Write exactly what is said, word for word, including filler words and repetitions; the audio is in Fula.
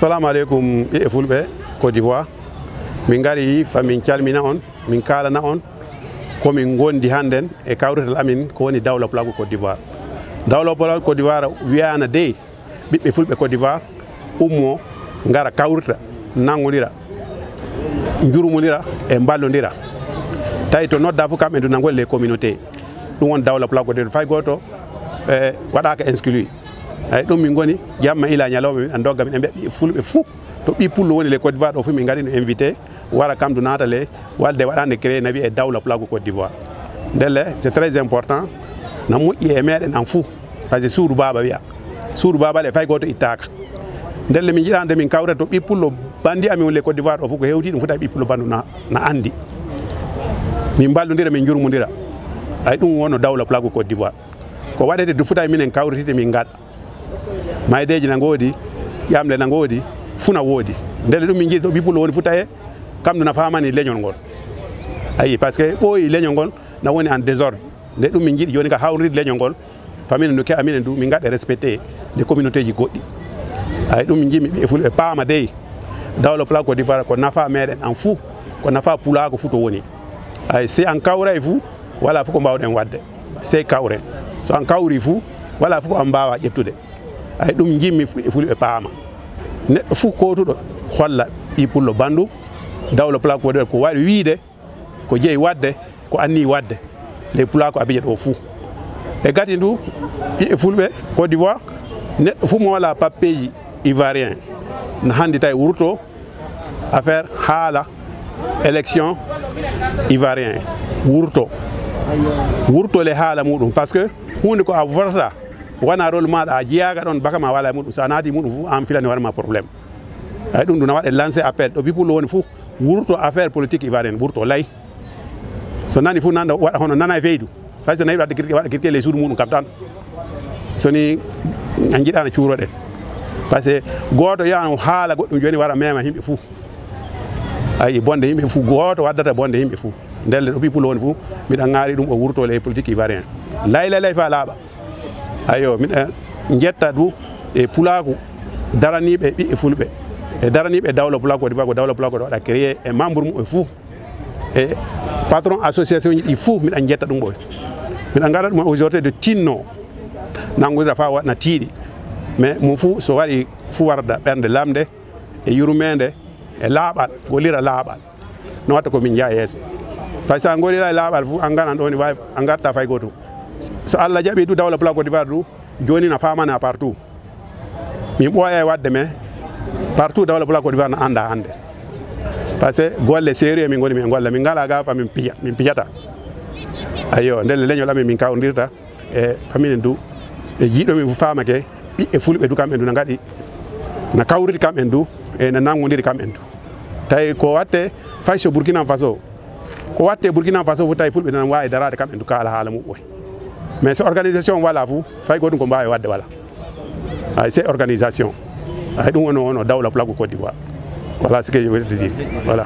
Assalamu aleykum, ɓiɓɓe fulɓe Côte d'Ivoire. Min ngari fa min calmina on, min kaalana on ko min ngondi hannden e kawrital amin ko woni Dawla Pulaaku Côte d'Ivoire. Dawla Pulaaku Côte d'Ivoire wiyaana dey ɓiɓɓe fulɓe Côte d'Ivoire ummo, ngara kawrita, nanngondira, njurmondira e mballondira. Tawi to nodda fof kamɓe du nanngol les communautés. Ɗum won Dawla Pulaaku Côte d'Ivoire, fay gooto, eh, waɗaaka exclu. Eyi, ɗum min ngoni, jamma ila ñalawma, min ɗa ndogga, min ɗa mbiya ɓiɓɓe fulɓe fuu, to ɓii pullo woni le Côte d'Ivoire ɗo fuu, min ngaɗi no invité, wara kam du naata le, walde waɗande créé na wiyee Dawla Pulaaku Côte d'Ivoire. Ndelle, c'est très important, na moƴƴi e meɗen an fuu, parce que suudu baaba wiya, suudu baaba le fay gooto ittaaka. Ndelle min njiɗande min kawra to ɓii pullo banndi amin woni le Côte d'Ivoire ɗo fuu, ko hewti ɗum fota ɓii pullo banndu na, na anndi. Min mballondira, min njurmondira. Ay, ɗum wonno Dawla Pulaaku Côte d'Ivoire. Ko waɗete du fota minen kawritite min ngaɗa. Maydeeji na ngoodi, ƴamle na ngoodi, fuu na woodi. Ndelle ɗum min njiɗi to ɓii pullo woni fuu tawe, kam du na faamani leñol ngol. Ayi, parce que ɓooyi leñol ngol na woni en désordre. Nde ɗum min njiɗi jooni ka hawride leñol ngol, famille no ke aminen du, min ngaɗa respecté les communautéeji goɗɗi. Ayi, ɗum min njiɗmi ɓiɓɓe fulɓe paama dey. Dawla Pulaaku Côte d'Ivoire ko nafa meɗen an fuu, ko nafa pulaaku fuu to woni. Ayi, si en kawray fuu, wala fuu ko mbawɗen waɗde. Sey kawren. So en kawri fuu, wala fuu ko en mbaawa ƴettude. Ay, ɗum njiɗmi fu-, e fulɓe paama. Neɗɗo fuu kootuɗo holla ɓii pullo banndu, Dawla Pulaaku Côte d'Ivoire ko waɗi wiyde, ko jeyi waɗde, ko anni waɗde. Les pulaaku abiye ɗo fuu. E gati ndu, ɓiɓɓe fulɓe Côte d'Ivoire, neɗɗo fuu mo wala papier ivoirien, na hanndi tawi wurto, affaire haala élection ivoirien wurto. Wurto le haala muɗum, parce que huunde ko a votata, wona rôle maɗa, a jeyaaka ɗon, baka ma wala e muɗum. So a naati e muɗum fuu, an filani hoore ma problème. Ay, ɗum ɗum na waɗe lancé appel, ɗo ɓii pullo woni fuu, wurto affaire politique ivoirienne, wurto lay. So nani fuu nanɗo waɗa hono nana e feydu. Fay so nayi waɗde critiqué, waɗa critiqué ley suudu muɗum kam tan. So ni a jiɗaano cuuroɗen. Parce que gooto yahan o haala goɗɗum jooni wara mema yimɓe fuu. Ayi, bonde yimɓe fuu, gooto waddata bonde yimɓe fuu. Ndelle ɗo ɓii pullo woni fuu, miɗa ŋaari ɗum o wurto ley politique ivoirien. Lay, lay, lay fa laaɓa. Ayo, miɗa jetta du e pulaaku daraniiɓe ɓiɓɓe fulɓe. E daraniiɓe Dawla Pulaaku Côte d'Ivoire, ko Dawla Pulaaku Côte waɗa créé e membre mum e fuu. E patron association ji ɗi fuu, miɗa jetta ɗum ɓoy. Miɗa ngara ɗum aujourd'hui de tinno. Nanngodira fa waɗna tiiɗi. Mais mum fuu so waɗi fuu warda ɓernde lamnde e yurmeende e laaɓal, gollira laaɓal. No watta ko min njaha yeeso. Par ce que sa gollira e laaɓal fuu, an ganan ɗo ni wawi, an gatta fay gooto. So Allah jaɓi du Dawla Pulaaku Côte d'Ivoire du, jooni na famana partout. Min ɓooya e waɗde, mais partout Dawla Pulaaku Côte d'Ivoire na annda hannde. Par ce que golle sérieux min ngoni min golla, min ngala ga fa min piya, min piyata. Ayo, ndelle leñol amin min kawdirta e famille du, e jiiɗo min fof famake, ɓiɓɓe fulɓe du kamɓe du na ngaɗi, na kawriti kamɓe du, e na nangodiri kamɓe du. Tawi ko watte fay so Burkina Faso, ko watte Burkina Faso fof tawi fulɓe nan wawi darade kamɓe du kaala haala muɓɓoy. Mais so organisation wala fof, fay goɗum ko mbawi wadde wala. Ay, c'est organisation. Ay, ɗum wono, wono Dawla Pulaaku Côte d'Ivoire. Voilà ce que je veux te dire. Voilà.